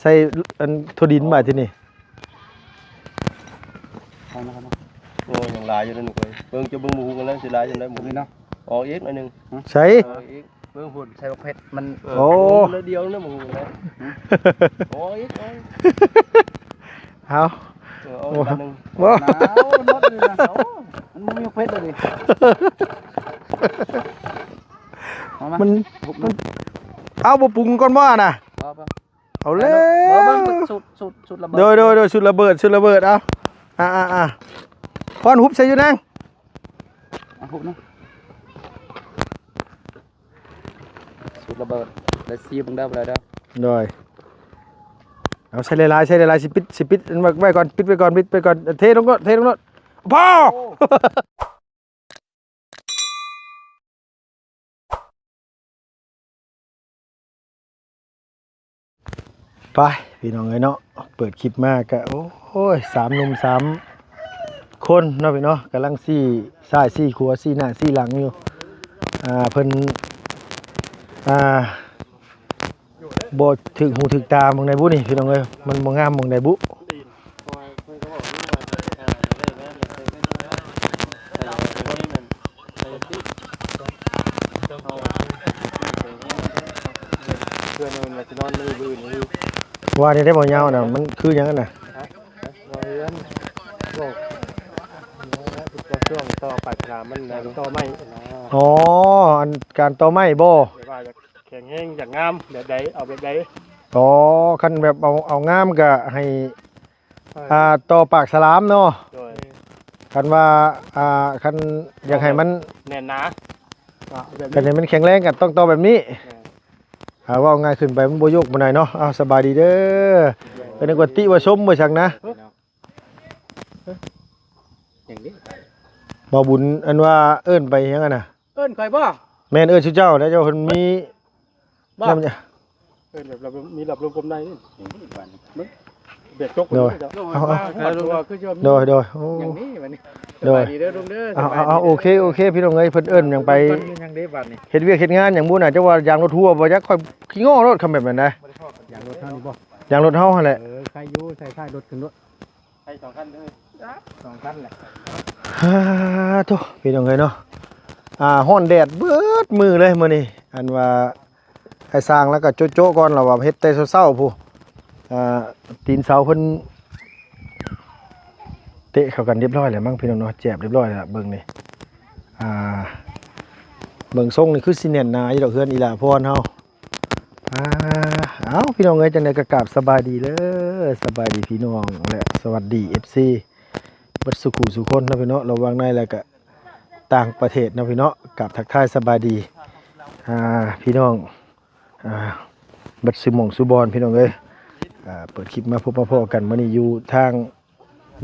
ໃສ່ອັນຖົ່ວດິນບາດທີນີ້. ໂອ້ຍ ຍັງຫຼາຍຢູ່ເດ້ລູກເອີຍ. ເບິ່ງ ຈະເບິ່ງໝາກຫຸ່ງກັນແລ້ວ ຊິຫຼາຍຈັ່ງໃດໝາກຫຸ່ງເນາະ. ອອກອີກໜ້ອຍໜຶ່ງ. ໃສ່ ອອກອີກ. ເບິ່ງພຸ້ນ ໃສ່ບັກເຜັດມັນ. ເອີ ໂອ້ ລະດຽວນະໝາກຫຸ່ງນະ. ໂອ້ຍ ເອົາ ເອີ ເອົາອີກໜ້ອຍໜຶ່ງ. ບໍ່ ເອົາ ມັນບໍ່ມີບັກເຜັດເລີຍ. ເອົາມາ ມັນ ມັນ ເອົາ ບໍ່ປຸງກ່ອນບໍ່ນະ? ບໍ່ ບໍ່. ເອົາແລ້ວ ເບິ່ງ ເບິ່ງ ສູດ ສູດ ສູດລະເບີດ. ໂດຍ ໂດຍ ໂດຍ ສູດລະເບີດ ສູດລະເບີດ. ເອົາ ອ່າ ອ່າ ອ່າ ຄວັນຫຸບໃສ່ຢູ່ນາງ. ເອົາຫຸບນະ ສູດລະເບີດ. ແລ້ວຊີມເບິ່ງເດີ ເບິ່ງເດີ. ໂດຍ ເອົາໃສ່ຫຼາຍໆ ໃສ່ຫຼາຍໆ. ຊິປິດ ຊິປິດໄວ້ກ່ອນ ປິດໄວ້ກ່ອນ ປິດໄວ້ກ່ອນ. ເທລົງໂລດ ເທລົງໂລດ. ພໍ! ໂອ້ ໄປພີ່ນ້ອງເອີຍເນາະ, ເປີດຄລິບມາກະ ໂອ້ຍ ສາມໜຸ່ມສາມຄົນເນາະພີ່ເນາະ, ກຳລັງຊີ້ຊ້າຍຊີ້ຂວາ ຊີ້ໜ້າຊີ້ຫຼັງຢູ່. ອ່າ ເພິ່ນ ອ່າ ບໍ່ຖືກຫູຖືກຕາໝ່ອງໃດບຸນີ້ພີ່ນ້ອງເອີຍ, ມັນບໍ່ງາມໝ່ອງໃດບຸ. ວ່ານີ້ໄດ້ບໍ່ຍາວນະ, ມັນຄືຫຍັງຫັ້ນນະ? ບໍ່ເຮືອນ ບໍ່ ບໍ່ຊ່ວງຕໍ່ປາກສະໜາມມັນນະ ຕໍ່ໄມ້ນະ. ອໍ ອັນການຕໍ່ໄມ້ບໍ່? ແບບວ່າຢາກແຂງແຮງ ຢາກງາມແບບໃດ ເອົາແບບໃດ? ອໍ ຄັນແບບເອົາ ເອົາງາມກະໃຫ້ ເອີ ອ່າ ຕໍ່ປາກສະໜາມເນາະ. ໂດຍ ຄັນວ່າ ອ່າ ຄັນຢາກໃຫ້ມັນແໜ້ນໜາ ກໍແບບນີ້ ຄັນໃຫ້ມັນແຂງແຮງກໍຕ້ອງຕໍ່ແບບນີ້. ເອີ ອ່າ ເວົ້າງ່າຍຂຶ້ນໄປມັນບໍ່ໂຍກປານໃດເນາະ. ເອົາ ສະບາຍດີເດີ. ໂດຍ ກໍນຶກວ່າຕິວ່າຊົມວ່າຫຍັງນະ. ຫຍັງນີ້ ບ່າວບຸນ ອັນວ່າເອີ້ນໄປຫຍັງຫັ້ນນະ? ເອີ້ນຂ້ອຍບໍ່? ແມ່ນ ເອີ້ນຊື່ເຈົ້າແຫຼະ, ເຈົ້າເພິ່ນມີ ບໍ່ ນຳ ເອີ້ນແບບມີລາບລົມກົມໃນນີ້. ເບິ່ງ ແບກຈົກ ໂດຍ ເອົາ ເອົາ ໂດຍ ໂດຍ ໂອ້ ຫຍັງນີ້ບັດນີ້. ໂດຍ ສະບາຍດີເດີລຸງເດີ. ເອົາ ເອົາ ໂອເຄ ໂອເຄ ພີ່ນ້ອງເອີຍ, ເພິ່ນເອີ້ນຫຍັງໄປ ເຮັດວຽກເຮັດງານຫຍັງບຸນນະ. ເຈົ້າວ່າຢາງລົດຮົ່ວບໍ່ຈັກ, ຂ້ອຍຂີ້ງໍໂລດ ຄຳແບບນັ້ນນະ. ຢາງລົດເຮົານີ້ບໍ່? ຢາງລົດເຮົາຫັ້ນແຫຼະ. ເອີ ໃສ່ຢູ່ ໃສ່ທ້າຍລົດຂຶ້ນໂລດ. ໃສ່ສອງຄັນເດີ ສອງຄັນແຫຼະ. ຮາໂທ້ ພີ່ນ້ອງເອີຍເນາະ, ອ່າ ຮ້ອນແດດເບິດມື້ເລີຍມື້ນີ້. ອັນວ່າອ້າຍຊ່າງລາວກໍໂຈະໆກ່ອນ, ລາວວ່າເຮັດແຕ່ເຊົ້າໆພຸ້ນ. ອ່າ ຕີນເສົາເພິ່ນເຕະເຂົ້າກັນຮຽບຮ້ອຍແລ້ວມັ້ງ ພີ່ນ້ອງເນາະ, ແຈບຮຽບຮ້ອຍແລ້ວເບິ່ງນີ້. ອ່າ ເບິ່ງຊົງນີ້ຄືຊິແໜ້ນໜາຢູ່ດອກ ເຮືອນອີ່ຫຼ້າພອນເຮົາ. ອ່າ ເອົ້າ ພີ່ນ້ອງເອີຍ, ຈັ່ງໃດກໍກາບສະບາຍດີເດີ, ສະບາຍດີພີ່ນ້ອງ ແລະ ສະຫວັດດີ ເອັຟຊີ ເບິດສູ່ຄູ່ສູ່ຄົນເນາະພີ່ເນາະ, ລະຫວ່າງໃນ ແລະ ກະຕ່າງປະເທດເນາະພີ່ເນາະ. ກາບທັກທາຍສະບາຍດີ ອ່າ ພີ່ນ້ອງ ອ່າ ເບິດສູ່ໝ່ອງສູ່ບ່ອນ ພີ່ນ້ອງເອີຍ. ອ່າ ເປີດຄລິບມາພົບມາພໍ້ກັນມື້ນີ້ຢູ່ທາງ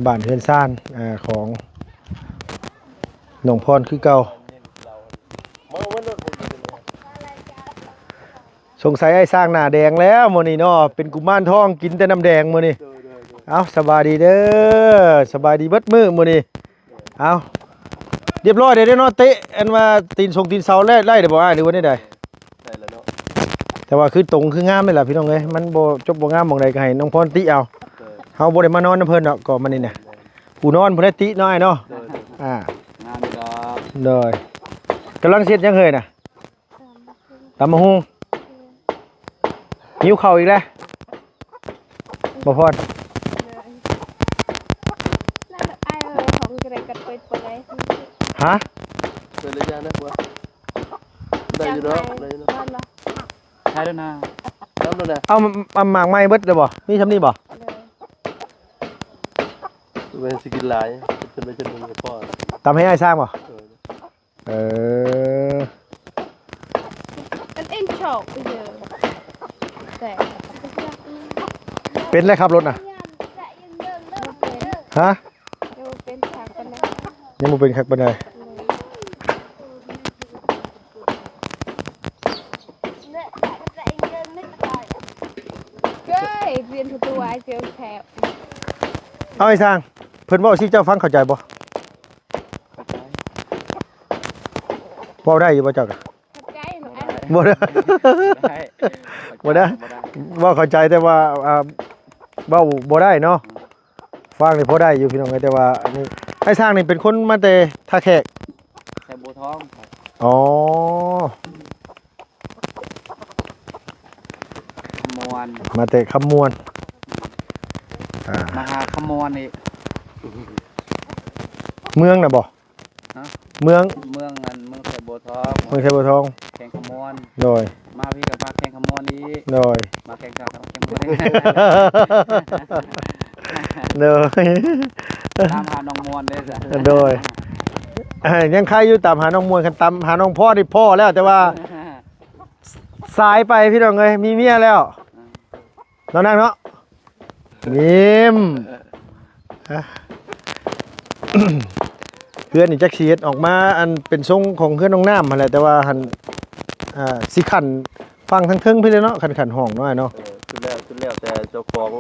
ບ້ານເຮືອນຊານ ເອີ ຂອງນ້ອງພອນຄືເກົ່າ. ສົງໄສອ້າຍຊ່າງໜ້າແດງແລ້ວມື້ນີ້ເນາະ, ເປັນກຸມານທອງກິນແຕ່ນ້ຳແດງມື້ນີ້. ເອົ້າ ສະບາຍດີເດີ, ສະບາຍດີເບິດມື້ມື້ນີ້. ເອົ້າ ຮຽບຮ້ອຍແລ້ວເນາະ, ເຕະອັນວ່າຕີນຊົງຕີນເສົາແລ້ວ ໄດ້ແລ້ວບໍ່ອ້າຍ ຫຼືວ່າແນວໃດ? ໄດ້ແລ້ວເນາະ, ແຕ່ວ່າຄືຕົງຄືງາມນີ້ລະພີ່ນ້ອງເອີຍ, ມັນບໍ່ຈົບບໍ່ງາມໝ່ອງໃດກໍໃຫ້ນ້ອງພອນຕິເອົາ. ເອີ ເຮົາບໍ່ໄດ້ມານອນນຳເພິ່ນດອກ, ກໍມານີ້ນະ ຜູ້ນອນຜູ້ໃດຕິເນາະອ້າຍເນາະ. ໂດຍ ອ່າ ງາມຢູ່ດອກ. ໂດຍ ກຳລັງເຮັດຫຍັງເຮີ້ຍນະ? ຕຳບັກຫຸ່ງ. ຫິວເຂົ້າອີກແລ້ວບໍ່ພອນ? ຮະ? ເປີດໄດ້ຢ່າງນະ ໄດ້ຢູ່ດອກ ໄດ້ຢູ່ເນາະ. ໃຊ້ແລ້ວນະ ເອົາ ເອົາໝາກໃໝ່ເບິດແລ້ວບໍ່? ມີຊ່ຳນີ້ບໍ່? ເພິ່ນຊິກິນຫຼາຍ ເພິ່ນໄປຈົນໜຶ່ງກໍພໍ. ຕຳໃຫ້ອ້າຍຊ່າງບໍ່? ເອີ ເອີ ເປັນແລ້ວຂັບລົດນະ? ຮະ? ຍັງບໍ່ເປັນຄັກປານໃດ. ເອີຍ ເອົາໄອ້ຊ່າງ ເພິ່ນເວົ້າຊິເຈົ້າຟັງເຂົ້າໃຈບໍ່? ເວົ້າໄດ້ຢູ່ບໍ່ເຈົ້າກະ? ເຂົ້າໃຈ ບໍ່ໄດ້ ບໍ່ໄດ້. ບໍ່ໄດ້ ບໍ່ໄດ້ ເວົ້າເຂົ້າໃຈ ແຕ່ວ່າ ອ່າ ເວົ້າບໍ່ໄດ້ເນາະ. ອືມ ຟັງນີ້ພໍໄດ້ຢູ່ພີ່ນ້ອງເອີຍ ແຕ່ວ່າອັນນີ້ ອ້າຍຊ້າງນີ້ເປັນຄົນມາແຕ່ທ່າແຂກ ໄຊບົວທອງ. ອໍ ຄຳມ່ວນ ມາແຕ່ຄຳມ່ວນ ອ່າ ມາຫາຄຳມ່ວນອີກ. ເມືອງນະບໍ່? ຮະ? ເມືອງ ເມືອງອັນ ເມືອງໄຊບົວທອງ ເມືອງໄຊບົວທອງ ແຂວງຄຳມ່ວນ. ໂດຍ ມາພີ້ກໍມາແຂວງຄຳມ່ວນອີກ. ໂດຍ ມາແຂວງຊານ ແຂວງຄຳມ່ວນ. ໂດຍ ຕາມຫານ້ອງມ່ວນເດ້. ໂດຍ ອ່າ ຍັງໄຄຢູ່ ຕາມຫານ້ອງມ່ວນ ຄັນຕາມຫານ້ອງພອນນີ້ພໍ້ແລ້ວ ແຕ່ວ່າສາຍໄປພີ່ນ້ອງເອີຍ ມີເມຍແລ້ວ. ອືມ ເນາະນາງເນາະ ຍິ້ມ. ເຮືອນນີ້ຈັກຊິເຮັດອອກມາ ອັນເປັນຊົງຂອງເຮືອນນ້ອງນ້ຳຫັ້ນແຫຼະ ແຕ່ວ່າຫັ້ນ ອ່າ ຊິຂັ້ນຝັ່ງທາງເທິງພີ້ແຫຼະເນາະ ຄັນຂັ້ນຫ້ອງເນາະ ອ້າຍເນາະ. ເອີ ສຸດແລ້ວ ສຸດແລ້ວແຕ່ເຈົ້າຂອງ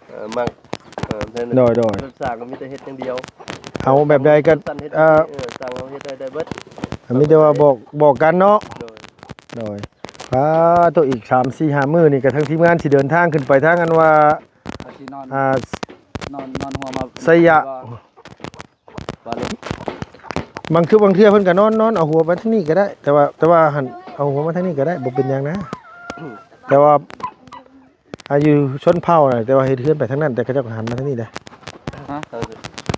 ເອີ ມັກ ເອີ ໂດຍ ໂດຍ ເຮັດສ້າງກໍມີແຕ່ເຮັດຢ່າງດຽວ ເອົາແບບໃດກໍ ເອີ ສັ່ງເຮັດ ເອີ ສັ່ງເຮົາເຮັດໄດ້ ໄດ້ເບິດ ມີແຕ່ວ່າບອກ ບອກກັນເນາະ. ໂດຍ ໂດຍ ປາໂຕ ອີກສາມສີ່ຫ້າມື້ນີ້ກໍທາງທີມງານຊິເດີນທາງຂຶ້ນໄປທາງອັນວ່າ ອ່າ ນອນ ນອນຫົວມາ ໄຊຍະ ວ່າ ວ່າເລີຍ ບາງຄືບາງເທື່ອເພິ່ນກໍນອນ ນອນເອົາຫົວມາທາງນີ້ກໍໄດ້ ແຕ່ວ່າ ແຕ່ວ່າຫັ້ນເອົາຫົວມາທາງນີ້ກໍໄດ້ ບໍ່ເປັນຫຍັງນະ ແຕ່ວ່າ ອ່າ ຢູ່ຊົນເຜົ່ານະ ແຕ່ວ່າເຮັດເຮືອນໄປທາງນັ້ນ ແຕ່ເຂົາເຈົ້າກໍຫັນມາທາງນີ້ໄດ໋. ຮະ?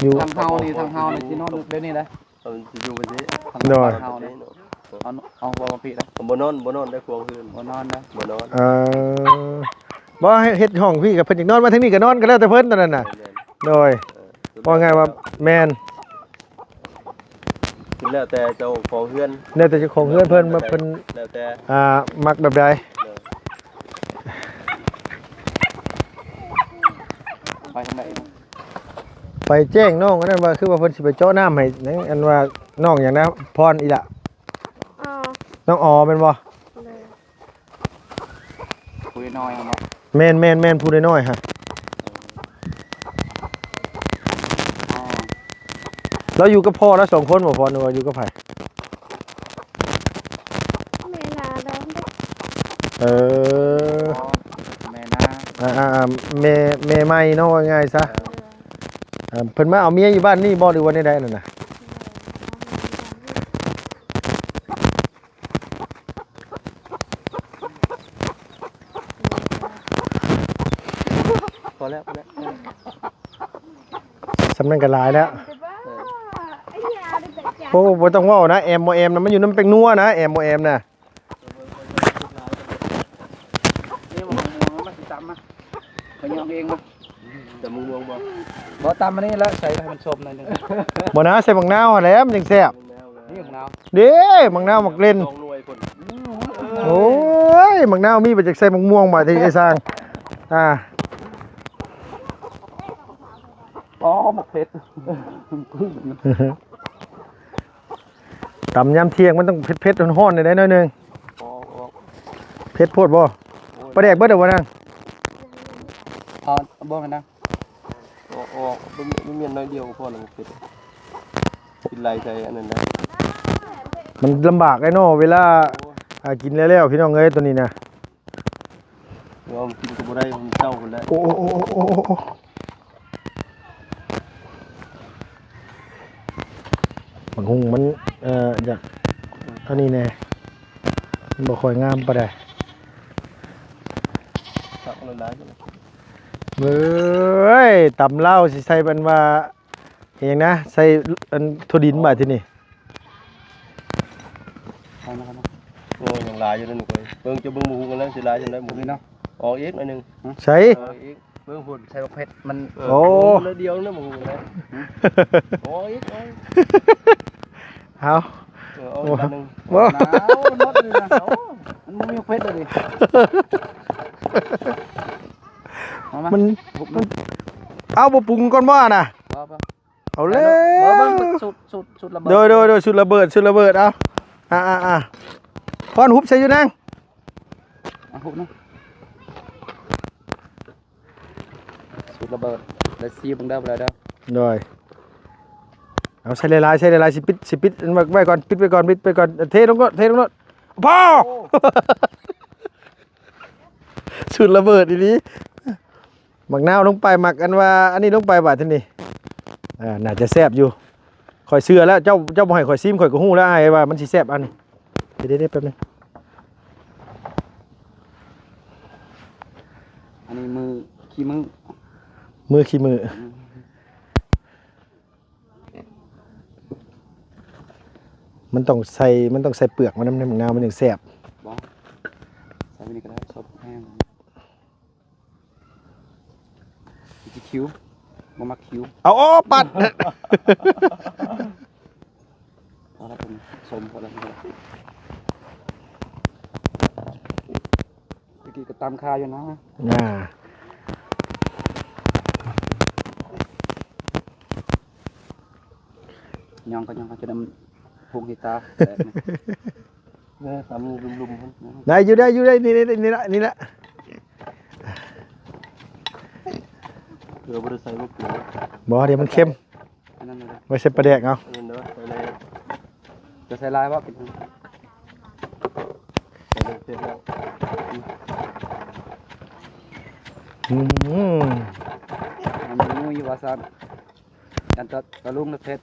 ຢູ່ ທາງເຮົານີ້ ທາງເຮົານີ້ຊິນອນແບບນີ້ໄດ໋. ເອີ ຊິຢູ່ໄປຊິ ໂດຍ ເຮົານີ້ ເອົາ ເອົາຫົວມາພີ້ໄດ໋. ບໍ່ນອນ ບໍ່ນອນໄດ້ ຂວາງເຮືອນ ບໍ່ນອນໄດ໋ ບໍ່ນອນ. ເອີ ບໍ່ ເຮັດ ເຮັດຫ້ອງພີ້ ກໍເພິ່ນຢາກນອນມາທາງນີ້ກໍນອນ ກໍແລ້ວແຕ່ເພິ່ນຕອນນັ້ນນະ. ແມ່ນໆ ໂດຍ ເອີ ເວົ້າງ່າຍວ່າ ແມ່ນ ຄືແລ້ວແຕ່ເຈົ້າຂອງເຮືອນ ແລ້ວແຕ່ເຈົ້າຂອງເຮືອນເພິ່ນ ເພິ່ນ ແລ້ວແຕ່ ອ່າ ມັກແບບໃດ. ໂດຍ ໄປທາງໃດ? ໄປແຈ້ງນ້ອງອັນນັ້ນວ່າ ຄືວ່າເພິ່ນຊິໄປເຈາະນ້ຳໃຫ້ ອັນວ່ານ້ອງຫຍັງນະ ພອນອີ່ຫຼະ ອໍ ນ້ອງອໍແມ່ນບໍ່? ໂດຍ ຜູ້ນ້ອຍໆຫັ້ນບໍ່? ແມ່ນໆໆ ຜູ້ນ້ອຍໆຫະ. ອໍ ລາວຢູ່ກັບພໍ່ລາວສອງຄົນບໍ່ ພອນ ຫຼືວ່າຢູ່ກັບໃຜ? ແມ່ນາລາວ. ເອີ ອໍ ແມ່ນາ ອ່າໆ ແມ່ ແມ່ໃໝ່ເນາະ ວ່າງ່າຍຊະ. ເອີ ເພິ່ນມາເອົາເມຍຢູ່ບ້ານນີ້ບໍ່ ຫຼືວ່າແນວໃດນັ້ນນະ? ພໍແລ້ວ ພໍແລ້ວ ສ່ຳນັ້ນກໍຫຼາຍແລ້ວ. ເອີ ໂອ້ ບໍ່ຕ້ອງເວົ້ານະ ແອມບໍ່ແອມນະ ມັນຢູ່ນຳແປ້ງນົວນະ ແອມບໍ່ແອມນະ. ນີ້ ໝາກມ່ວງມັນຊິຕຳມາ ໄປຍອມເອງມາ. ຕຳໝາກມ່ວງບໍ່? ບໍ່ ຕຳອັນນີ້ລະ ໃສ່ໃຫ້ມັນສົ້ມໜ້ອຍໜຶ່ງ. ບໍ່ນະ ໃສ່ໝາກນາວຫັ້ນແຫຼະ ມັນຈັ່ງແຊບ. ນີ້ໝາກນາວ ເດ້ ໝາກນາວ ໝາກເລັ່ນ ສອງໜ່ວຍພຸ້ນ. ໂອ້ຍ ໝາກນາວມີ ໄປຈັກໃສ່ໝາກມ່ວງບາດນີ້ ໄອ້ຊ່າງ. ອ່າ ອໍ ໝາກເຜັດ. ຕຳຍາມທ່ຽງມັນຕ້ອງເຜັດໆ ຮ້ອນໆ ແດ່ໜ້ອຍໜຶ່ງ. ອອກ ອອກ ເຜັດໂພດບໍ່? ໂອ້ຍ ປາແດກເບິດແລ້ວບໍ່ນາງ? ເອົາ ບໍ່ແມ່ນນາງ. ອອກ ອອກ ບໍ່ມີ ບໍ່ມີໜ້ອຍດຽວກໍພໍແລ້ວ ເຜັດ. ກິນໄຫຼໃສ່ອັນນັ້ນໄດ້. ມັນລຳບາກໄດ໋ເນາະ ເວລາ ໂອ້ຍ ອ່າ ກິນແລ້ວໆ ພີ່ນ້ອງເອີຍ ໂຕນີ້ນະ. ເອົາກິນກໍບໍ່ໄດ້ ມັນເຊົ້າພຸ້ນແຫຼະ. ໂອ້ ໂອ້ ໂອ້ ໂອ້ ໂອ້ ໂອ້ ບັກຫຸ່ງມັນ ເອີ ຢາກ ອັນນີ້ແດ່ ມັນບໍ່ຄ່ອຍງາມປານໃດ. ຜັກຫຼາຍໆ ເອີຍ ຕຳລາວຊິໃສ່ອັນວ່າ ອີຫຍັງນະ ໃສ່ອັນຖົ່ວດິນບາດທີນີ້. ໂອ້ຍ ຍັງຫຼາຍຢູ່ເດ້ ເບິ່ງ ເຈົ້າເບິ່ງໝາກຫຸ່ງອັນນັ້ນຊິຫຼາຍຈັ່ງໃດ ໝາກຫຸ່ງນີ້ເນາະ. ອອກອີກໜ້ອຍໜຶ່ງ. ໃສ່ ອອກອີກ ເບິ່ງພຸ້ນ ໃສ່ບັກເຜັດມັນ. ໂອ້ ໜ້ອຍດຽວນະ ໝາກຫຸ່ງນະ. ອອກອີກ ເອົາ ເອົາ ເອີ ເອົາອີກໜ້ອຍໜຶ່ງ. ບໍ່ ໜາວ ມັນໝົດເລີຍນະ. ເອົ້າ ມັນບໍ່ມີບັກເຜັດເລີຍ. ເອົາມາ ມັນ ເອົາ ບໍ່ປຸງກ່ອນບໍ່ນະ? ບໍ່ ບໍ່ ເອົາແລ້ວ ເບິ່ງ ສູດ ສູດ ສູດລະເບີດ. ໂດຍ ໂດຍ ໂດຍ ສູດລະເບີດ ສູດລະເບີດ. ເອົາ ອ່າ ອ່າ ອ່າ ພອນ ຫຸບໃສ່ຢູ່ນາງ. ເອົາ ຫຸບນະ ສູດລະເບີດ ແລ້ວຊີມເບິ່ງເດີ ເດີ. ໂດຍ ເອົາໃສ່ຫຼາຍໆ ໃສ່ຫຼາຍໆ ຊິປິດ ຊິປິດໄວ້ກ່ອນ ປິດໄວ້ກ່ອນ ປິດໄວ້ກ່ອນ. ເທລົງໂລດ ເທລົງໂລດ ພໍ. ໂອ້. ສຸດລະເບີດອີ່ຫຼີ. ໝາກນາວລົງໄປ ໝາກອັນວ່າອັນນີ້ລົງໄປບາດທີນີ້ ເອີ ໜ້າຈະແຊບຢູ່. ຂ້ອຍເຊື່ອແລ້ວ ເຈົ້າ ເຈົ້າບໍ່ໃຫ້ຂ້ອຍຊີມ ຂ້ອຍກໍຮູ້ແລ້ວອ້າຍວ່າມັນຊິແຊບ. ອັນນີ້ ເດໆໆ ແປັບໜຶ່ງ ອັນນີ້ມືຂີ້ມື ມືຂີ້ມື. ອືມ ມັນຕ້ອງໃສ່ ມັນຕ້ອງໃສ່ເປືອກມັນນຳ ໃນໝາກນາວມັນຈັ່ງແຊບ. ບໍ່ ໃສ່ໄວ້ນີ້ກໍໄດ້ ຊົດແຫ້ງ. ຊິຄິວ ບໍ່ມັກຄິວ. ເອົາ ອໍ ປັດ ພໍແລ້ວ ສົມ ພໍແລ້ວ ພໍແລ້ວ. ຕະກີ້ກໍຕຳຄາຢູ່ນະ ນາ ຍ່ອງກໍຍ່ອງ ກໍຈະນຳ ພຸງເຮັດຕາແຕກນີ້ ເອີ ຕຳລຸມໆ ໄດ້ຢູ່ ໄດ້ຢູ່ ໄດ້ ນີ້ ນີ້ ນີ້ລະ ນີ້ລະ. ເກືອບໍ່ໄດ້ໃສ່ບໍ່ເກືອ ບໍ່ ດຽວມັນເຄັມ. ອັນນັ້ນນະ ໄວ້ໃສ່ປາແດກເອົາ. ເອີ ເນາະ ໃສ່ໃນ ຈະໃສ່ຫຼາຍບໍ່? ເປັນ ໃສ່ເຕັມແລ້ວ. ອືມ ມັນມີຢູ່ວ່າຊັ້ນ ອັນຕະ ຕະລຸງນະເຜັດ.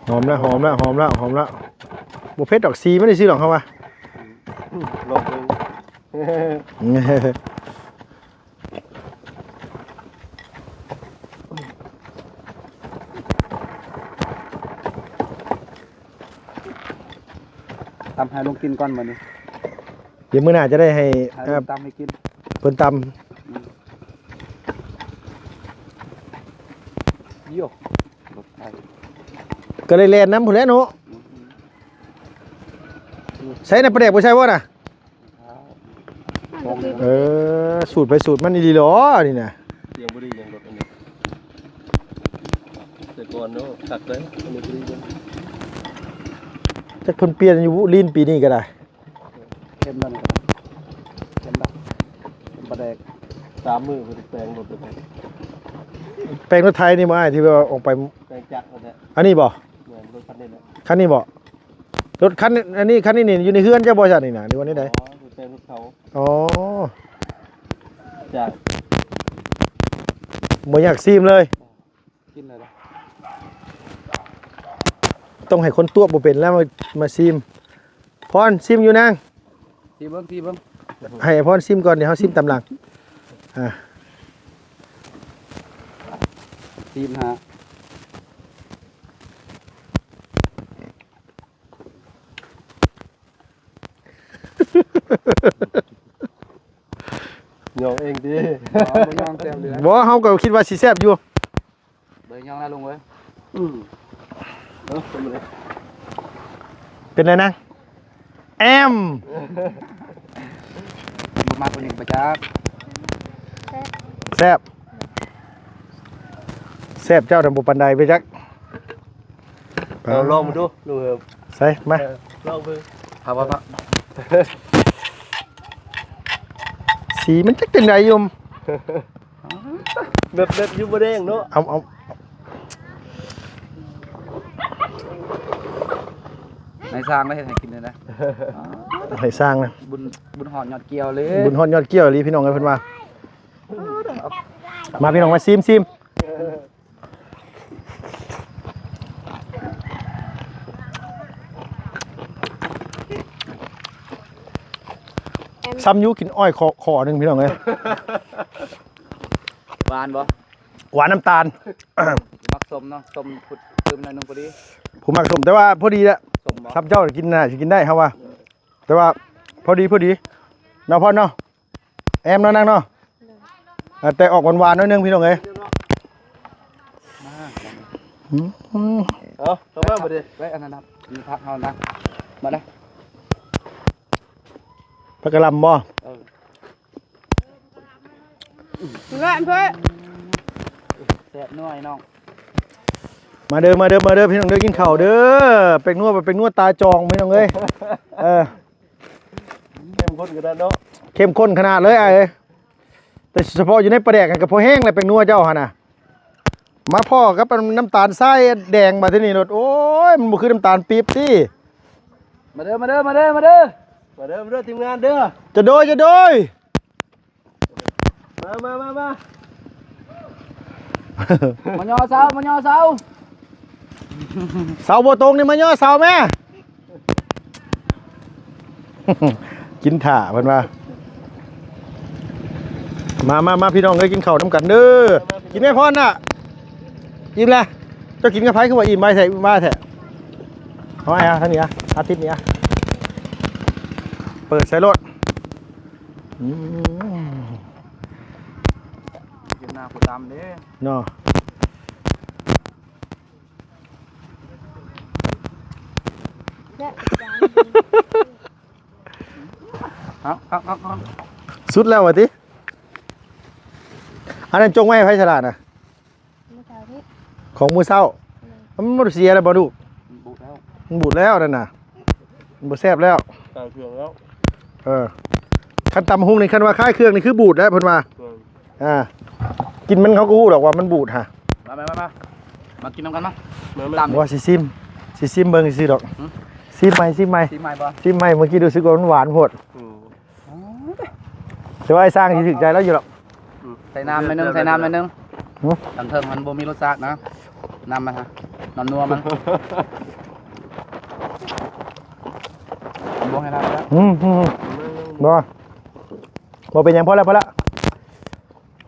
ຫອມລະ ຫອມລະ ຫອມລະ ຫອມລະ. ບໍ່ເຜັດດອກ ສີມັນຊື່ໆດອກເຮົາວ່າ. ອືມ ລອງເບິ່ງ. ຕຳໃຫ້ລຸງກິນກ່ອນມື້ນີ້ ດຽວມື້ໜ້າຈະໄດ້ໃຫ້ ໃຫ້ ເອີ ລຸງຕຳໃຫ້ກິນ ເພິ່ນຕຳ. ອືມ ໂຢ ລົດໄຖ ກໍໄດ້ແລ່ນນຳພຸ້ນແຫຼະເນາະ. ອືມ ໃສ່ນະ ປາແດກບໍ່ໃສ່ບໍ່ນະ? ເອີ ສູດໄປສູດມັນອີ່ຫຼີຫຼໍນີ້ນະ. ສຽງບໍ່ດີຫຍັງລົດອັນນີ້ ແຕ່ກ່ອນເນາະ ຄັກເລີຍ ອັນນີ້ບໍ່ດີເລີຍ. ຈັກເພິ່ນປ່ຽນຢູ່ ລີນປີນີ້ກໍໄດ້. ເຄັມແລ້ວນີ້ກໍໄດ້ ເຄັມແລ້ວ ເຄັມປາແດກ. ສາມມື້ເພິ່ນແປງລົດໄປ ແປງລົດໄຖນີ້ບໍ່ອ້າຍ ທີ່ວ່າອອກໄປ ແປງຈັກນັ້ນແຫຼະ. ອັນນີ້ບໍ່? ແມ່ນ ລົດຄັນນີ້ແຫຼະ. ຄັນນີ້ບໍ່? ລົດຄັນ ອັນນີ້ ຄັນນີ້ນີ້ຢູ່ໃນເຮືອນເຈົ້າບໍ່ຊັ້ນນີ້ນະ ຫຼືວ່າແນວໃດ? ອໍ ແປງລົດເຂົາ. ອໍ ຈ້າ ບໍ່ຢາກຊີມເລີຍ. ກິນເລີຍເດີ ຕ້ອງໃຫ້ຄົນຕວບບໍ່ເປັນແລ້ວມາ ມາຊີມ. ພອນ ຊີມຢູ່ນາງ ຊີມເບິ່ງ ຊີມເບິ່ງ. ໃຫ້ພອນຊີມກ່ອນ ດຽວເຮົາຊີມຕາມຫຼັງ. ອ່າ ຊີມຫາ ຍອງເອງຕິ? ບໍ່ ບໍ່ຍອງແຊບເລີຍ. ບໍ່ ເຮົາກໍຄິດວ່າຊິແຊບຢູ່. ບໍ່ໄດ້ຍອງນະລຸງເອີຍ. ອືມ ເອີ ເປັນໄດ? ເປັນໄດນາງ? ແອມ ບໍ່ມັກຄົນນີ້ປະຈັກ. ແຊບ ແຊບ ເຈົ້ານະບໍ່ປານໃດປະຈັກ. ເອົາລອງເບິ່ງດູລຸງເອີຍ. ໃສ່ມາ ເອີ ລອງເບິ່ງ. ຖ້າວ່າ ສີມັນຈັກຈັ່ງໃດຢູ່. ແບບ ແບບຢູ່ບໍ່ແດງເນາະ. ເອົາ ເອົາ ນາຍຊ່າງໄດ້ເຮັດໃຫ້ກິນເລີຍນະ. ນາຍຊ່າງນະ ບຸນ ບຸນຮອດຍອດກ່ຽວເລີຍ. ບຸນຮອດຍອດກ່ຽວອີ່ຫຼີ ພີ່ນ້ອງເອີຍ ເພິ່ນວ່າ. ມາ ພີ່ນ້ອງ ມາຊີມ ຊີມ. ຊຳຢູ່ກິນອ້ອຍຂໍ ຂໍໜຶ່ງ ພີ່ນ້ອງເອີຍ. ຫວານບໍ່? ຫວານນ້ຳຕານ. ມັກສົ້ມເນາະ ສົ້ມ ເພີ່ມໜ້ອຍໜຶ່ງພໍດີ. ຜູ້ມັກສົ້ມ ແຕ່ວ່າພໍດີແຫຼະ. ສົ້ມບໍ່? ຊຳເຈົ້າກິນໜ້າຊິກິນໄດ້ ເຮົາວ່າ ແຕ່ວ່າພໍດີ ພໍດີເນາະ ພອນເນາະ. ແອມເນາະ ນາງເນາະ. ໂດຍ ອ່າ ແຕ່ອອກຫວານໆໜ້ອຍໜຶ່ງ ພີ່ນ້ອງເອີຍ. ມາ ອືມ ເອົາ ເຂົ້າມາບັດນີ້ ໄວ້ອັນນັ້ນນະ ມີຜັກເຮົານະ. ມາເດີ ຜັກກະຫຼ່ຳບໍ່? ເອີ ເພື່ອນ ເພື່ອນ ແຊບໜ້ອຍນ້ອງ. ມາເດີ ມາເດີ ມາເດີ ພີ່ນ້ອງເດີ ກິນເຂົ້າເດີ. ແປ້ງນົວ ແປ້ງນົວຕາຈອງ ພີ່ນ້ອງເອີຍ. ເອີ ເຂັ້ມຂຸ້ນຂະໜາດເນາະ. ເຂັ້ມຂຸ້ນຂະໜາດເລີຍອ້າຍເອີຍ. ແຕ່ສະເພາະຢູ່ໃນປາແດກຫັ້ນກໍພໍແຮງແຫຼະ ແປ້ງນົວເຈົ້າຫັ້ນນະ. ມາພໍ້ກັບອັນນ້ຳຕານຊາຍແດງບາດທີນີ້ໂລດ ໂອ້ຍ ມັນບໍ່ຄືນ້ຳຕານປີບຕິ. ມາເດີ ມາເດີ ມາເດີ ມາເດີ ມາເດີ ມາເດີ ທີມງານເດີ. ຈະໂດຍ ຈະໂດຍ. ມາ ມາ ມາ ມາ ມາຍໍເສົາ ມາຍໍເສົາ ເສົາບໍ່ຕົງນີ້ ມາຍໍເສົາແມ້. ກິນຖ້າເພິ່ນວ່າ. ມາ ມາ ມາ ພີ່ນ້ອງເອີຍ ກິນເຂົ້ານຳກັນເດີ. ກິນແມ່ພອນນະ. ອີ່ມແລ້ວ. ເຈົ້າກິນກັບໃຜຄືວ່າອີ່ມໄວແທ້ ອີ່ມໄວແທ້? ເອົາ ເອົາ ທາງນີ້ອະ ອາທິດນີ້ອະ ເປີດໃສ່ໂລດ. ອືມ ກິນໜ້າຜູ້ດຳເດ້ເນາະ. ເອົາ ເອົາ ເອົາ ເອົາ ສຸດແລ້ວວ່າຕິ? ອັນນັ້ນຈົ່ງໄວ້ໃຜສະລະນະ? ມື້ເຊົ້ານີ້ ຂອງມື້ເຊົ້າ. ອືມ ມັນບໍ່ໄດ້ເສຍແລ້ວບໍ່ລູກ? ມັນບູດແລ້ວ ມັນບູດແລ້ວນັ້ນນະ ມັນບໍ່ແຊບແລ້ວ ຂາຍເຄື່ອງແລ້ວ. ເອີ ຄັນຕຳຫຸ່ງນີ້ ຄັນວ່າຂາຍເຄື່ອງນີ້ຄືບູດແລ້ວເພິ່ນວ່າ. ເອີ ອ່າ ກິນມັນເຂົາກໍຮູ້ດອກວ່າມັນບູດຫະ. ມາ ມາ ມາ ມາ ມາກິນນຳກັນມາ. ມາ ມາ ຕຳ ວ່າຊິຊິມ ຊິຊິມເບິ່ງຊື່ໆດອກ. ຫື? ຊິມໃໝ່ ຊິມໃໝ່ ຊິມໃໝ່ບໍ່? ຊິມໃໝ່ ເມື່ອກີ້ຮູ້ສຶກວ່າມັນຫວານໂພດ. ອືມ ແຕ່ວ່າໄອ້ຊ້າງຊິຖືກໃຈລາວຢູ່ດອກ. ອືມ ໃສ່ນ້ຳໜ້ອຍໜຶ່ງ ໃສ່ນ້ຳໜ້ອຍໜຶ່ງ. ຫື? ທາງເທິງມັນບໍ່ມີລົດຊາດນະ ນ້ຳມັນຫະ ນ້ຳນົວມັນ ບໍ່ໃຫ້ລາດແລ້ວ. ອືມ ອືມ ບໍ່ ບໍ່ເປັນຫຍັງ ພໍແລ້ວ ພໍແລ້ວ.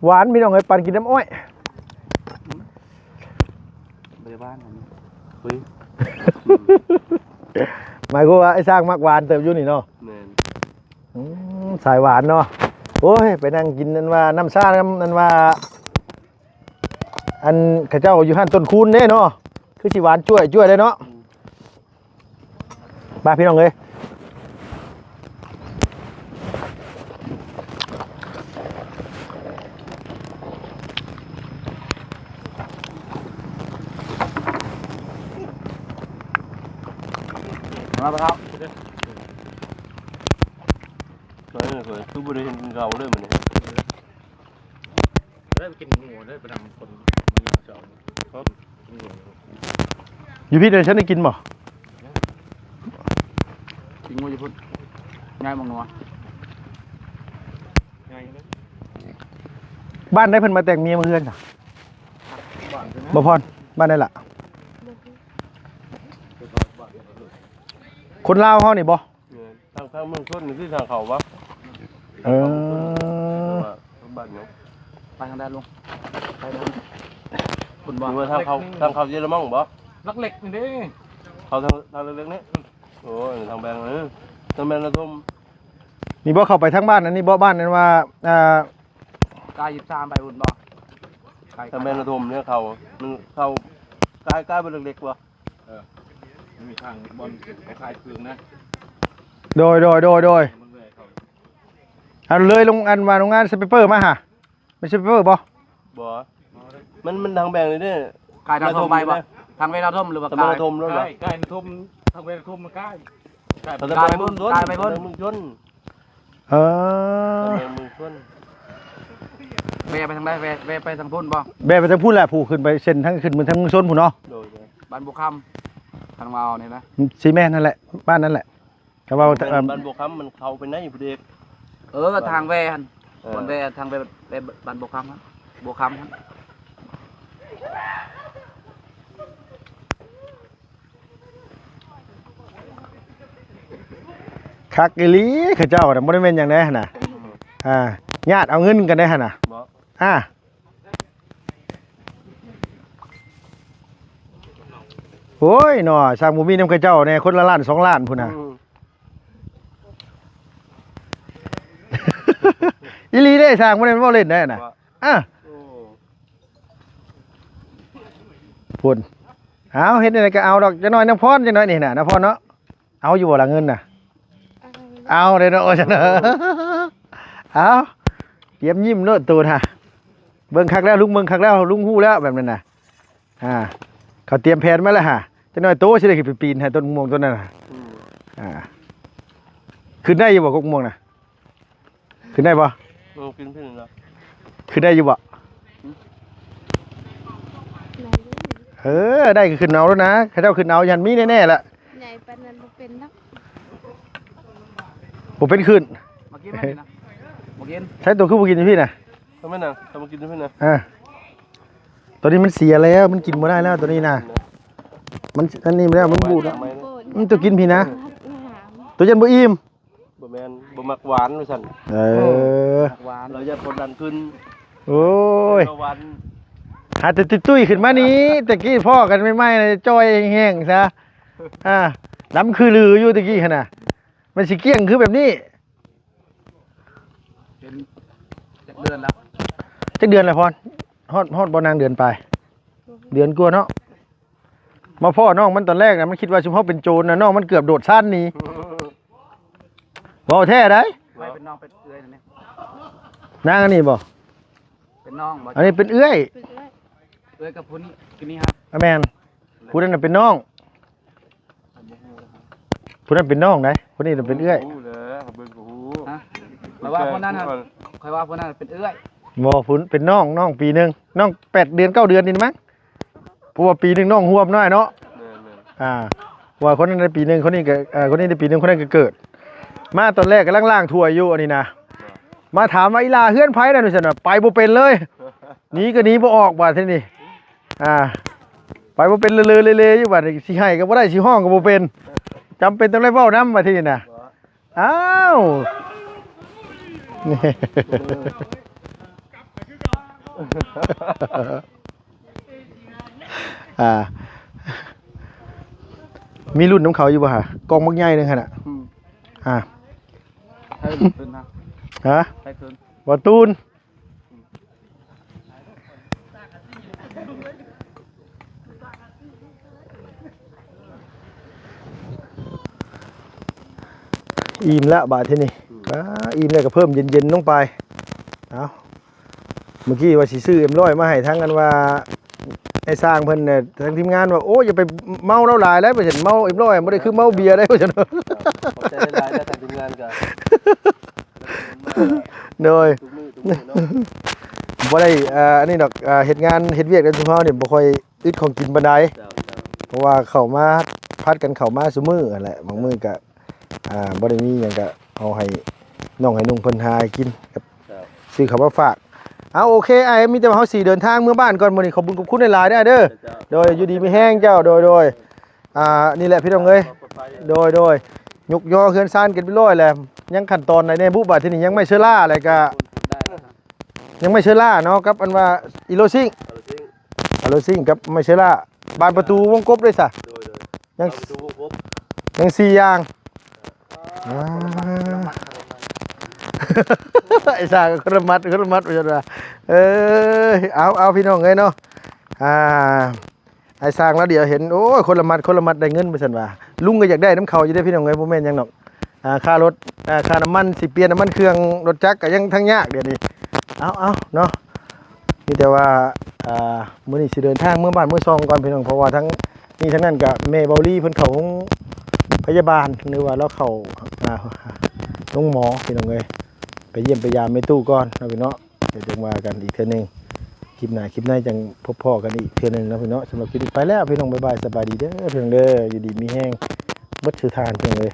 ຫວານ ພີ່ນ້ອງເອີຍ ປັ່ນກິນນ້ຳອ້ອຍ. ບໍ່ໄດ້ຫວານອັນນີ້ ຫວານ. ໝາຍຄວາມວ່າໄອ້ຊ້າງມັກຫວານເຕີບຢູ່ນີ້ເນາະ. ແມ່ນ. ອືມ ສາຍຫວານເນາະ. ໂອ້ຍ ໄປນັ່ງກິນອັນວ່ານ້ຳຊານຳ ອັນວ່າ ອັນເຂົາເຈົ້າຢູ່ຮ້ານຕົ້ນຄູນເດ້ເນາະ ຄືຊິຫວານຈ້ວຍໆເດ້ເນາະ. ອືມ ມາພີ່ນ້ອງເອີຍ ມາ ພໍ່ເຖົ້າ. ເອີ ຄືບໍ່ໄດ້ເຫັນເຂົາເລີຍມື້ນີ້. ໄດ້ໄປກິນງົວ ໄດ້ໄປນຳຄົນມາເຫຍາະເຈົ້າ. ຢູ່ພີ້ເດ ຊັ້ນໄດ້ກິນບໍ່? ກິນງົວຢູ່ພຸ້ນ ຍ້າຍໝາກນົວ. ບ້ານໃດເພິ່ນມາແຕ່ງເມຍມາເຮືອນນະ? ບໍ່ພອນ ບ້ານໃດລະ? ຄົນລາວເຮົານີ້ບໍ່? ແມ່ນ ທາງ ທາງເມືອງຊົນນີ້ຄືທາງເຂົ້າວະ? ເອີ ບ້ານຫຍັງ? ໄປທາງໃດລຸງ? ໄປທາງພຸ້ນບໍ່? ຫຼືວ່າທາງເຂົ້າ ທາງເຂົ້າເຢຍລະມັງບໍ່? ຫຼັກເຫຼັກນີ້ເດ້ ເຂົ້າທາງ ທາງຫຼັກເຫຼັກນີ້. ໂອ້ຍ ທາງແບງ ເອີ ທາງແບງນາທົ່ມນີ້ບໍ່? ເຂົ້າໄປທາງບ້ານອັນນີ້ບໍ່? ບ້ານນັ້ນວ່າ ອ່າ ກາຍຊາມໄປພຸ້ນບໍ່? ທາງແບງນາທົ່ມນີ້ເຂົ້າ ມັນເຂົ້າ ກາຍ ກາຍໄປຫຼັກເຫຼັກບໍ່? ເອີ ມັນມີທາງບ່ອນຂາຍເຄື່ອງນະ. ໂດຍ ໂດຍ ໂດຍ ໂດຍ ມັນແວ່ເຂົ້າ ອັນເລີຍລົງ ອັນວ່າໂຮງງານສະໄປເປີມາຫາ ແມ່ນສະໄປເປີບໍ່? ບໍ່ ມັນ ມັນທາງແບງນີ້ເດ້. ກາຍນາທົ່ມໄປບໍ່? ທາງແວນາທົ່ມ ຫຼືວ່າກາຍນາທົ່ມ? ກາຍ ກາຍນາທົ່ມ ທາງແວນາທົ່ມມັນກາຍ ກາຍໄປພຸ້ນ ກາຍໄປພຸ້ນ ເມືອງຊົນ. ເອີ ເມືອງຊົນ ແວ່ໄປທາງໃດ? ແວ່ ແວ່ໄປທາງພຸ້ນບໍ່? ແວ່ໄປທາງພຸ້ນແຫຼະ ຜູ້ຂຶ້ນໄປເສັ້ນທາງຂຶ້ນເມືອງ ທາງເມືອງຊົນພຸ້ນເນາະ. ໂດຍ ໂດຍ ບ້ານບົວຄຳ ທາງເວົ້ານີ້ນະ. ຊິແມ່ນຫັ້ນແຫຼະ ບ້ານນັ້ນແຫຼະ ຄຳວ່າ ເອີ ບ້ານບົວຄຳມັນເຂົ້າໄປໃນພຸ້ນເດ. ເອີ ທາງແວ່ຫັ້ນ ເອີ ບ່ອນແວ່ ທາງແວ່ ແວ່ບ້ານບົວຄຳຫັ້ນ ບົວຄຳຫັ້ນ. ຄັກອີ່ຫຼີ ເຂົາເຈົ້ານະ ບໍ່ໄດ້ແມ່ນຫຍັງໃດຫັ້ນນະ. ອ່າ ຍາດເອົາເງິນກັນໃດຫັ້ນນະ. ອ່າ ໂອ້ຍເນາະ ຊ່າງບໍ່ມີນຳເຂົາເຈົ້າແດ່ ຄົນລະລ້ານສອງລ້ານພຸ້ນນະ. ອືມ ອີ່ຫຼີເດ້ ຊ່າງບໍ່ໄດ້ເວົ້າເລ່ນໃດຫັ້ນນະ. ອ່າ ພຸ້ນ ເອົາ ເຮັດແນວໃດກໍເອົາດອກ ຈັກໜ້ອຍນາພອນ ຈັກໜ້ອຍນີ້ນະ ນາພອນເນາະ. ເອົາຢູ່ບໍ່ລະເງິນນະ? ເອົາເດ້ເນາະ ວ່າຊັ້ນ. ເອົາ ຕຽມຍິ້ມໂລດໂຕນະ. ເບິ່ງຄັກແລ້ວ ລຸງເບິ່ງຄັກແລ້ວ ລຸງຮູ້ແລ້ວແບບນັ້ນນະ. ອ່າ ເຂົາຕຽມແຜນມາແລ້ວຫາ ຈັກໜ້ອຍໂຕຊິໄດ້ຂຶ້ນໄປປີນໃຫ້ຕົ້ນມ່ວງຕົ້ນນັ້ນນະ. ອືມ ອ່າ ຂຶ້ນໄດ້ຢູ່ບໍ່ກົກມ່ວງນະ? ຂຶ້ນໄດ້ບໍ່? ເອີ ຂຶ້ນ ຂຶ້ນແລ້ວ ຂຶ້ນໄດ້ຢູ່ບໍ່? ໄດ້ຢູ່ ເອີ ໄດ້ກໍຂຶ້ນເອົາໂລດນະ ເຂົາເຈົ້າຂຶ້ນເອົາ ຢ້ານມີແນ່ໆລະ. ໃຫຍ່ປານນັ້ນບໍ່ເປັນດອກ ບໍ່ເປັນຂຶ້ນ. ມາກິນ ມາກິນນະ ມາກິນ. ໃຊ້ໂຕຄືບໍ່ກິນຢູ່ພີ້ນະ? ເອົາແມ່ນຫຍັງ? ເອົາມາກິນຢູ່ພີ້ນະ. ອ່າ ໂຕນີ້ມັນເສຍແລ້ວ ມັນກິນບໍ່ໄດ້ແລ້ວໂຕນີ້ນະ. ມັນ ອັນນີ້ແລ້ວ ມັນບູດແລ້ວ. ອືມ ໂຕກິນພີ້ນະ. ໂຕຢ້ານບໍ່ອີ່ມ. ບໍ່ແມ່ນ ບໍ່ມັກຫວານວ່າຊັ້ນ. ເອີ ບໍ່ມັກຫວານ ລາວຢ້ານຄວາມດັນຂຶ້ນ. ໂອ້ຍ ເບົາຫວານ. ຫາແຕ່ຕຸ້ຍໆ ຂຶ້ນມານີ້ ແຕ່ກີ້ພໍ້ກັນໃໝ່ໆ ຈ່ອຍແຫ້ງໆ ຊະ. ອ່າ ດຳຄືລືຢູ່ແຕ່ກີ້ຫັ້ນນະ. ມັນຊິກ້ຽງຄືແບບນີ້. ເປັນຈັກເດືອນແລ້ວ? ຈັກເດືອນແລ້ວພອນ? ຮອດ ຮອດບໍ່ນາງ? ເດືອນປາຍ ເດືອນກວ່າເນາະ. ມາພໍ້ນ້ອງມັນຕອນແລກນະ ມັນຄິດວ່າຊຸມເຮົາເປັນໂຈນນະ ນ້ອງມັນເກືອບໂດດຊານໜີ. ເວົ້າແທ້ໃດ໋. ໃຜເປັນນ້ອງເປັນເອື້ອຍນັ້ນນີ້? ນາງອັນນີ້ບໍ່? ເປັນນ້ອງບໍ່? ອັນນີ້ເປັນເອື້ອຍ. ເປັນເອື້ອຍ ເອື້ອຍກັບຜູ້ນີ້ ຜູ້ນີ້ຮະ? ອ່າ ແມ່ນ. ຜູ້ນັ້ນນະເປັນນ້ອງ. ຜູ້ນັ້ນເປັນນ້ອງໃດ໋ ຜູ້ນີ້ເປັນເອື້ອຍ. ຮູ້ແລ້ວ ເບິ່ງກໍຮູ້. ຮະ? ຂ້ອຍວ່າຜູ້ນັ້ນນະ ຂ້ອຍວ່າຜູ້ນັ້ນເປັນເອື້ອຍ. ບໍ່ ຜູ້ເປັນນ້ອງ ນ້ອງປີໜຶ່ງ ນ້ອງແປດເດືອນເກົ້າເດືອນນີ້ມັ້ງ. ເພາະວ່າປີໜຶ່ງນ້ອງຮວມນ້ອຍເນາະ. ແມ່ນໆ. ອ່າ ວ່າຄົນນັ້ນໄດ້ປີໜຶ່ງ ຄົນນີ້ກໍ ເອີ ຄົນນີ້ໄດ້ປີໜຶ່ງ ຄົນນັ້ນກໍເກີດ. ມາຕອນແລກກຳລັງລ້າງຖ້ວຍຢູ່ອັນນີ້ນະ. ມາຖາມວ່າ ອີຫຼ້າເຮືອນໃຜນັ້ນ ວ່າຊັ້ນວ່າ ໄປບໍ່ເປັນເລີຍ. ໜີກໍໜີບໍ່ອອກບາດທີນີ້. ອ່າ ໄປບໍ່ເປັນ ເລີໆເລໆຢູ່ບາດນີ້ ຊິໄຫ້ກໍບໍ່ໄດ້ ຊິຮ້ອງກໍບໍ່ເປັນ. ຈຳເປັນຕ້ອງໄດ້ເວົ້ານຳບາດທີນີ້ນະ. ອ້າວ ອ່າ ມີລຸ້ນນຳເຂົາຢູ່ບໍ່ຫະ? ກອງບັກໃຫຍ່ໜຶ່ງຫັ້ນນະ. ອືມ. ອ່າ ໃຜຂຶ້ນນະ? ຮະ? ໃຜຂຶ້ນ? ບໍ່ຕູນ. ອີ່ມແລ້ວບາດທີນີ້. ອືມ. ອ່າ ອີ່ມແລ້ວກໍເພີ່ມເຢັນໆລົງໄປ. ເອົາ ເມື່ອກີ້ວ່າຊິຊື້ເອັມຮ້ອຍມາໃຫ້ທາງ ອັນວ່າ ໄອ້ຊ່າງເພິ່ນນະ ທາງທີມງານວ່າ ໂອ້ ຢ່າໄປເມົາລາວຫຼາຍໄດ໋ ວ່າຊັ້ນ. ເມົາເອັມຮ້ອຍບໍ່ໄດ້ຄືເມົາເບຍໄດ໋ ວ່າຊັ້ນ. ຂອບໃຈຫຼາຍໆເດີ ທາງທີມງານກໍ ໂດຍ ທຸກມື້ ທຸກມື້ເນາະ. ບໍ່ໄດ້ ເອີ ອັນນີ້ດອກ ເອີ ເຮັດງານເຮັດວຽກນຳຊຸມເຮົານີ້ ບໍ່ຄ່ອຍອຶດຂອງກິນປານໃດ. ເຈົ້າ ເຈົ້າ. ເພາະວ່າເຂົ້າມາ ຜັດກັນເຂົ້າມາຊຸມື້ຫັ້ນແຫຼະ. ບາງມື້ກໍ ອ່າ ບໍ່ໄດ້ມີຫຍັງ ກໍເອົາໃຫ້ນ້ອງໃຫ້ນຸ່ງເພິ່ນຫາໃຫ້ກິນ ກັບ ເຈົ້າ ຊື້ເຂົ້າມາຝາກ. ເອົາ ໂອເຄ ອ້າຍ ມີແຕ່ວ່າເຮົາຊິເດີນທາງເມືອບ້ານກ່ອນມື້ນີ້. ຂອບບຸນຂອບຄຸນຫຼາຍໆເດີ. ເຈົ້າ ເຈົ້າ. ໂດຍ ຢູ່ດີມີແຮງເຈົ້າ. ໂດຍ ໂດຍ. ອ່າ ນີ້ແຫຼະພີ່ນ້ອງເອີຍ. ໂດຍ ໂດຍ. ຍົກຍໍເຮືອນຊານກັນຮຽບຮ້ອຍແລ້ວ. ຍັງຂັ້ນຕອນໃດແດ່ບຸ ບາດທີນີ້? ຍັງໄມ້ເຊື້ອລາ ແລ້ວກະ ຍັງໄມ້ເຊື້ອລາເນາະ ກັບອັນວ່າອີໂລຊິງ ອາໂລຊິງ ອາໂລຊິງກັບໄມ້ເຊື້ອລາ. ບານປະຕູວົງກົບເດ້ຊະ? ໂດຍ ໂດຍ. ຍັງ ບານປະຕູວົງກົບ ຍັງສີ່ຢ່າງ. ອ່າ ອ່າ ຄົນລະມັດ ຄົນລະມັດ ໄອ້ຊ່າງ ຄົນລະມັດ ຄົນລະມັດ ວ່າຊັ້ນວ່າ. ເອີຍ ເອົາ ເອົາ ພີ່ນ້ອງເອີຍເນາະ. ອ່າ ອ້າຍຊ່າງລາວດຽວເຫັນ ໂອ້ຍ ຄົນລະມັດ ຄົນລະມັດໄດ້ເງິນ ວ່າຊັ້ນວ່າ. ລຸງກໍຢາກໄດ້ນຳເຂົາຢູ່ເດ້ ພີ່ນ້ອງເອີຍ ບໍ່ແມ່ນຫຍັງດອກ. ອ່າ ຄ່າລົດ ອ່າ ຄ່ານ້ຳມັນ ຊິປ່ຽນນ້ຳມັນເຄື່ອງລົດຈັກກໍຍັງທັງຍາກດຽວນີ້. ເອົາ ເອົາເນາະ ມີແຕ່ວ່າ ອ່າ ມື້ນີ້ຊິເດີນທາງເມືອບ້ານເມືອຊ່ອງກ່ອນ ພີ່ນ້ອງ ເພາະວ່າທັງນີ້ທັງນັ້ນກໍແມ່ເບົາລີເພິ່ນເຂົ້າໂຮງພະຍາບານ ຫຼືວ່າລາວເຂົ້າ ອ່າ ໂຮງໝໍ ພີ່ນ້ອງເອີຍ. ໄປຢ້ຽມໄປຢາມແມ່ຕູ້ກ່ອນເນາະ ພີ່ນ້ອງເນາະ. ດຽວຈັ່ງວ່າກັນອີກເທື່ອໜຶ່ງ ຄລິບໜ້າຄລິບໃນຈັ່ງພົບພໍ້ກັນອີກເທື່ອໜຶ່ງເນາະ ພີ່ນ້ອງເນາະ. ສຳລັບຄລິບນີ້ໄປແລ້ວ ພີ່ນ້ອງ ບາຍບາຍ ສະບາຍດີເດີ ພີ່ນ້ອງເດີ. ຢູ່ດີມີແຮງເບິດສູ່ທ່ານ ພີ່ນ້ອງເອີຍ.